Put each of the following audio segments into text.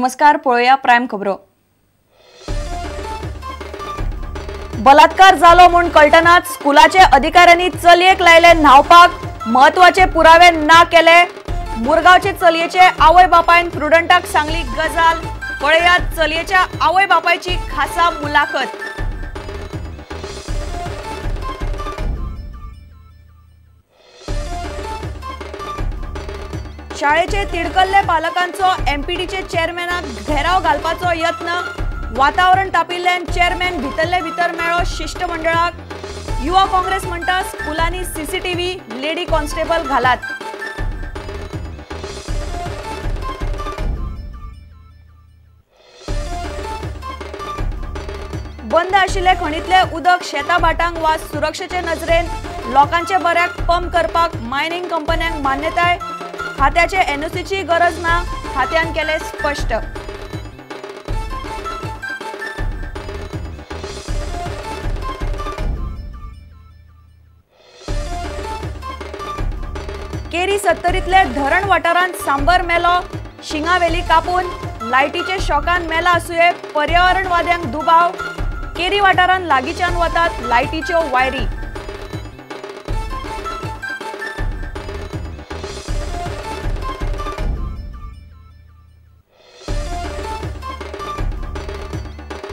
नमस्कार, पळोवया प्रायम खबरो। बलात्कार जालो म्हूण कळटनाच स्कुलाचे अधिकाऱ्यांनी चलयेक लायले न्हावपाक, म्हत्वाचे पुरावे ना केले। मुरगांवचे चलयेचे आवय बापायन प्रुडंटाक सांगली गजाल। पळयात चलयेच्या आवय बापायची खासा मुलाखत। शाळेचे तिडकल्ले पालकांचो एमपीडीचे चेअरमॅनाक घेराव घालपाचो यत्न। वातावरण तापिल्ल्यान चेअरमॅन भितरले भितर मेळ्ळो शिष्टमंडळाक। युवा काँग्रेस म्हणटा स्कुलांनी सीसीटीव्ही, लेडी कॉन्स्टेबल घालात। बंद आशिल्ले खणींतले उदक शेता भाटांक वा सुरक्षेचे नजरेन लोकांचे बऱ्याक पंप करपाक मायनिंग कंपन्यांक मान्यताय। खात्याचे एनओसीची गरज ना, खात्यान केले स्पष्ट। केरी सत्तरीतले धरण वाठारांत सांबर मेलो, शिंगावेली कापून लायटीचे शॉकान मेला आसुये, पर्यावरणवाद्यांक दुबाव। केरी वाठारांत लागींच्यान वतात लायटीच्यो वायरी।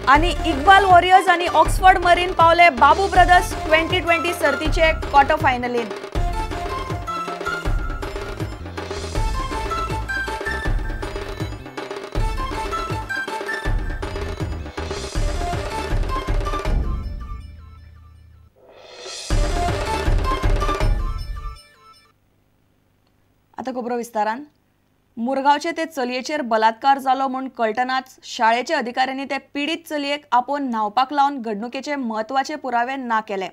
आनी इक्बाल वॉरियर्स आनी ऑक्सफर्ड मरीन पावले बाबू ब्रदर्स 2020 सर्तीचे क्वॉर्टर फायनलीन। आता खबरो विस्तारान। मुरगांवचे ते चलयेचेर बलात्कार जालो म्हूण कळटनाच शाळेचे अधिकाऱ्यांनी ते पीडित चलयेक आपोवन न्हावपाक लावन घडणुकेचे म्हत्वाचे पुरावे ना केले।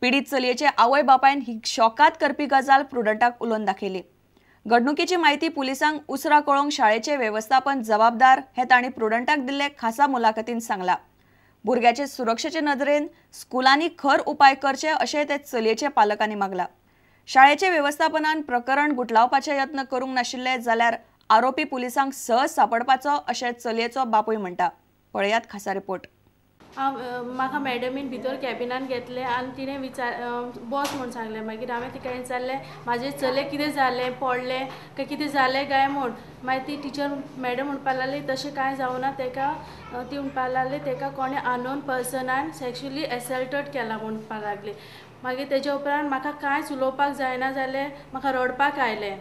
पीडित चलयेचे आवय बापायन ही शॉकात करपी गजाल प्रुडंटाक उलोवन दाखयली। घडणुकेची म्हायती पुलिसांक उसरा कळोवंक शाळेचे वेवस्थापन जबाबदार हे तांणी प्रुडंटाक दिल्ले खासा मुलाखतीन सांगला। भुरग्याचे सुरक्षेचे नदरेन स्कुलांनी खर उपाय करचे अशें ते चलयेचे पालकांनी मागला। शाळेचे वेवस्थापनान प्रकरण गुटलावपाचे यत्न करूंक नाशिल्ले जाल्यार आरोपी पुलिसांक सहज सापडपाचो अशें चलयेचो बापूय म्हणटा। पळयात खासा रिपोर्ट। म्हाका मॅडमीन भितर कॅबिनान घेतलें आनी तिणें विचार बस म्हूण सांगलें। मागीर हांवें तिका विचारलें म्हाजे चले कितें जालें, पडलें काय कितें जालें काय म्हूण। मागीर ती टिचर मॅडम म्हणपाक लागली तशें कांय जावना तेका। ती म्हणपाक लागली तेका कोणें अननोन पर्सनान सेक्शुअली एसल्टेड केला म्हणपाक लागली। मागीर तेज्या उपरांत म्हाका कांयच उलोवपाक जायना जालें, म्हाका रडपाक आयलें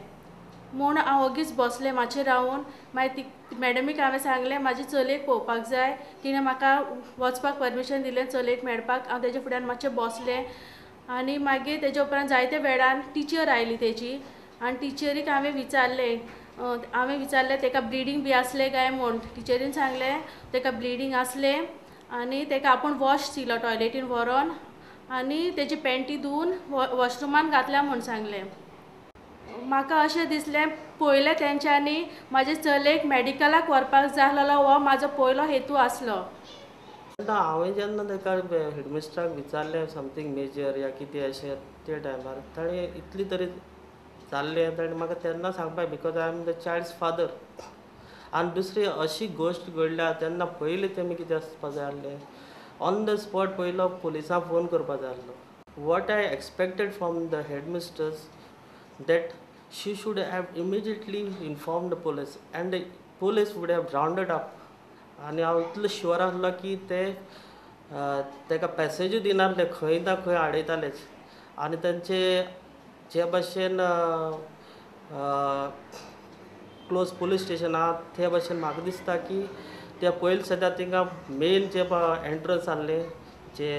म्हूण हांव ओगीच बसलें मातशें रावून। मागीर ती मॅडमीक हांवें सांगलें म्हाजे चलयेक पळोवपाक जाय, तिणें म्हाका वचपाक परमिशन दिलें चलयेक मेळपाक। हांव तेज्या फुड्यान मातशें बसलें आनी मागीर तेज्या उपरांत जायते वेळान टिचर आयली तेजी आनी टिचरीक हांवें विचारलें, तेका ब्लिडींग बी आसलें काय म्हूण। टिचरीन सांगलें तेका ब्लिडींग आसलें आनी तेका आपूण वॉश दिलो टॉयलेटीन व्हरोन आनी तेजी पेंटी धुवन वॉशरुमान घातल्या म्हूण सांगलें। म्हाका अशें दिसलें पयलें तेंच्यांनी म्हाजे चलयेक मॅडिकलाक व्हरपाक जाय आसलेलो, हो म्हाजो पयलो हेतू आसलो। हांवें जेन्ना ताका हेडमिस्टराक विचारलें समथींग मेजर या कितें अशें ते टायमार ताणें इतली तरी जाल्लें ताणें म्हाका तेन्ना सांगपाक, because I am the child's father. आनी दुसरी अशी गोश्ट घडल्या तेन्ना पयलीं तेमी कितें आसपा जाय आसलें, ऑन the spot पयलो पुलिसांक फोन करपा जाय आसलो। What I expected from the headmistress that she should have immediately informed the police and the police would have rounded up. आनी हांव इतलो शुअर आसलो की ते ताका पॅसेजूय दिनासले, खंय ना खंय आडयतालेच। आनी तांचे जे भशेन क्लोज पुलीस स्टेशन आहा ते भशेन म्हाका दिसता की ते पयलीं सद्या तिंगा मेन जे एंट्रन्स आसले जे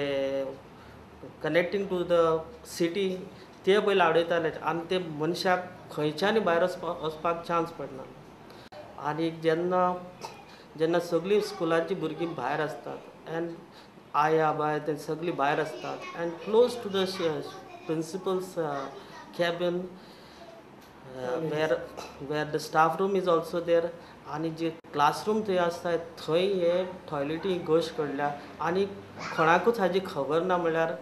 कनेक्टींग टू the city ते पयलीं आडयताले आनी ते मनशाक खंयच्यानय भायर वचपाक चान्स पडना। आनी जेन्ना जेन्ना सगळीं स्कुलाचीं भुरगीं भायर आसतात एंड आया बाय ते सगळीं भायर आसतात and close to the principal's cabin where the staff room is also there आनी जे क्लासरूम थंय आसता थंय हे टॉयलेटी गोश्ट घडल्या आनी कोणाकूच हाजी खबर ना म्हणल्यार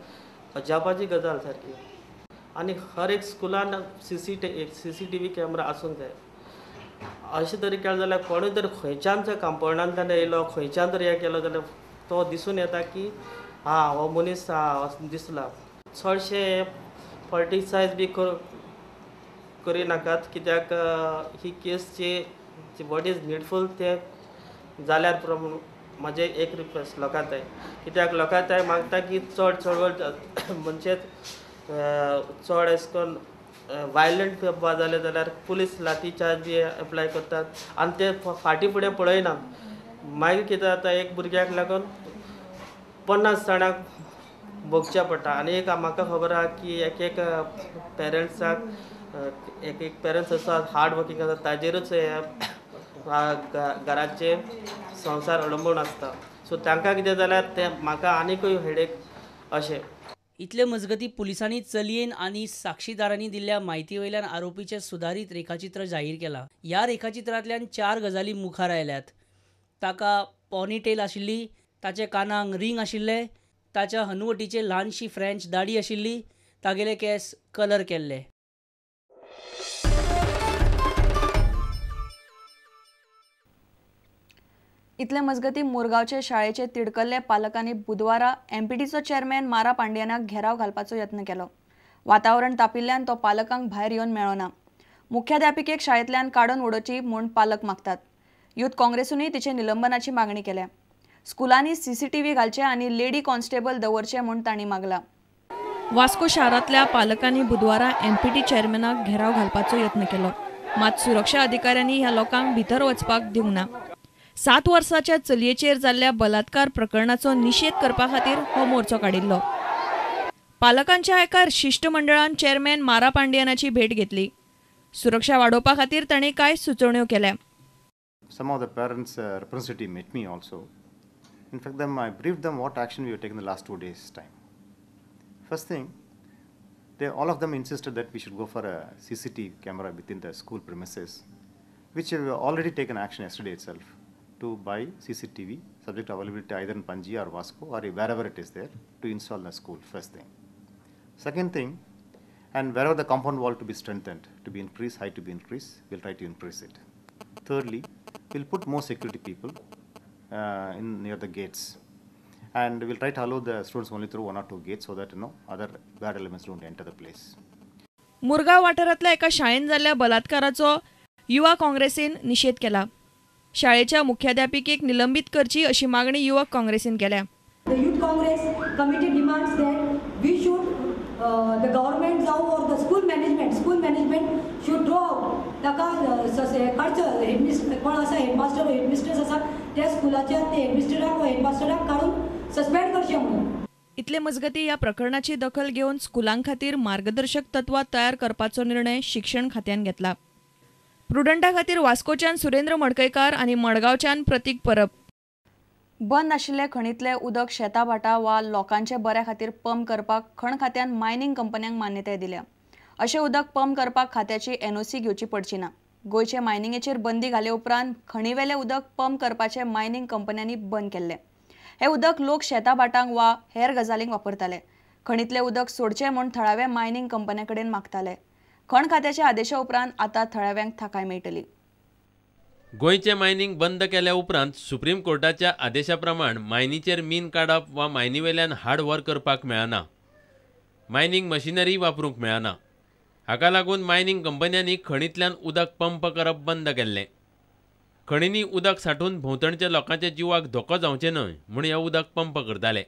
अजापाची गजाल सारकी। आनी हर एक स्कुलान सीसीटीव्ही कॅमेरा आसूंक जाय। अशें तरी केलें जाल्यार कोणूय तरी खंयच्यान जर कंपाउंडान ताणें येयलो, खंयच्यान तरी हें केलो जाल्यार तो दिसून येता की आं हो मनीस दिसला. चडशे पॉलिटिसायज बी करिनाकात, कित्याक ही केस जी what is needful तें जाल्यार पुरो म्हणून म्हाजें एक रिक्वेस्ट लोकां ताय, कित्याक लोकां ताय मागता की चड चळवळ म्हणजे चड अशें करून वायलंट जालें जाल्यार पुलीस लाठी चार्ज बी एप्लाय करतात आनी ते फाटीं फुडें पळयना. मागीर कितें जाता, एक भुरग्याक लागून 50 जाणांक भोगचें पडटा. आनी एक म्हाका खबर आहा की एक एक पेरंट्साक, एक एक पेरंट्स आसा हार्ड वर्किंग आसा, ताजेरूच घराचे संवसार अवलंबून आसता. सो तांकां कितें जाल्यार तें म्हाका आनीकूय हेडेक अशें. इतले मजगती पुलिसांनी चलयेन आनी साक्षीदारांनी दिल्ल्या म्हायती वयल्यान आरोपीचें सुदारीत रेखाचित्र जाहीर केलां. ह्या रेखाचित्रांतल्यान 4 गजाली मुखार आयल्यात. ताका पॉनीटेल आशिल्ली, ताचे कानाक रिंग आशिल्लें, ताच्या हनुवटीचेर ल्हानशी फ्रेंच दाडी आशिल्ली, तागेले केंस कलर केल्ले. इतले मजगती मुरगांवचे शाळेचे तिडकल्ले पालकांनी बुधवारा एमपीटीचो चेअरमॅन मारा पांडियानाक घेराव घालपाचो यत्न केलो. वातावरण तापिल्ल्यान तो पालकांक भायर येवन मेळ्ळो ना. मुख्याध्यापिकेक शाळेंतल्यान काडून उडोवची म्हूण पालक मागतात. यूथ काँग्रेसूनय तिचे निलंबनाची मागणी केल्या. स्कुलांनी सीसीटीव्ही घालचे आनी लेडी कॉन्स्टेबल दवरचे म्हूण तांणी मागला. वास्को शारांतल्या पालकांनी बुधवारा एमपीटी चेअरमॅनाक घेराव घालपाचो यत्न केलो. मात सुरक्षा अधिकाऱ्यांनी ह्या लोकांक भितर वचपाक दिवंक ना. 7 वर्साच्या चलयेचेर जाल्ल्या बलात्कार प्रकरणाचो निशेध करपा खातीर हो मोर्चो काडिल्लो. पालकांच्या एका शिश्टमंडळान चेअरमॅन मारा पांडियानाची भेट घेतली. सुरक्षा वाडोवपा खातीर तांणी कांय सुचोवण्यो केल्या. Some of the parents representative met me also. In fact, them I briefed them what action we have taken the last 2 days time. First thing, they all of them insisted that we should go for a CCTV camera within the school premises, which we have already taken action yesterday itself to buy CCTV, subject to availability either in Panji or Vasco or wherever it is there, to install in the school, first thing. Second thing, and wherever the compound wall to be strengthened, to be increased, height to be increased, we'll try to increase it. Thirdly, we'll put more security people in near the gates, and we'll try to allow the students only through 1 or 2 gates so that other bad elements don't enter the place. Murgaon वाठारांतल्या एका शाळेन जाल्ल्या बलात्काराचो युवा काँग्रेसीन निशेध केला. शाळेच्या मुख्याध्यापिकेक निलंबित करची अशी मागणी युवक काँग्रेसीन केल्या. The Youth Congress committee demands that we should the government जावं or the school management should draw out ताका काडचो कोण आसा हेडमास्टर हेडमिस्ट्रेस आसा त्या स्कुलाच्या ते हेडमिस्टराक वा हेडमास्टराक काडून सस्पेंड करचें म्हणून. इतले मजगती ह्या प्रकरणाची दखल घेवन स्कुलां खातीर मार्गदर्शक तत्वां तयार करपाचो निर्णय शिक्षण खात्यान घेतला. प्रुडंटा खातीर वास्कोच्यान सुरेंद्र मडकयकार आनी मडगांवच्यान प्रतीक परब. बंद आशिल्ले खणींतले उदक शेतां भाटां वा लोकांचे बऱ्या खातीर पंप करपाक खण खात्यान मायनिंग कंपन्यांक मान्यताय दिल्या. अशें उदक पंप करपाक खात्याची एनओसी घेवची पडची ना. गोंयचे मायनिंगेचेर बंदी घाले उपरांत खणीवेलें उदक पंप करपाचें मायनिंग कंपन्यांनी बंद केल्लें. हें उदक लोक शेतां भाटांक वा हेर गजालींक वापरताले. खणींतलें उदक सोडचें म्हूण थळाव्या मायनिंग कंपन्यां कडेन मागताले. खण खात्याच्या आदेशा उपरांत आतां थळाव्यांक थाकाय मेळटली. गोंयचें मायनिंग बंद केल्या उपरांत सुप्रीम कोर्टाच्या आदेशा प्रमाण मायनीचेर मीन काडप वा मायनीवेल्यान हाड व्हर करपाक मेळना. मायनिंग मशिनरी वापरूंक मेळना. हाका लागून मायनिंग कंपन्यांनी खणींतल्यान उदक पंप करप बंद केल्लें. खणींनी उदक सांठून भोंवतणच्या लोकांच्या जिवाक धोको जावचें न्हय म्हूण हें उदक पंप करताले.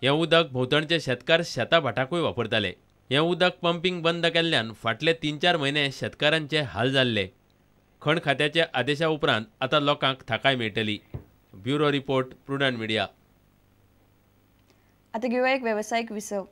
हें उदक भोंवतणचे शेतकार शेतां भाटाकूय वापरताले. हें उदक पंपींग बंद केल्ल्यान फाटले 3-4 म्हयने शेतकारांचे हाल जाल्ले. खण खात्याच्या आदेशा उपरांत आतां लोकांक थाकाय मेळटली. Bureau report, prudent media. आतां घेवया एक वेवसायीक विसव.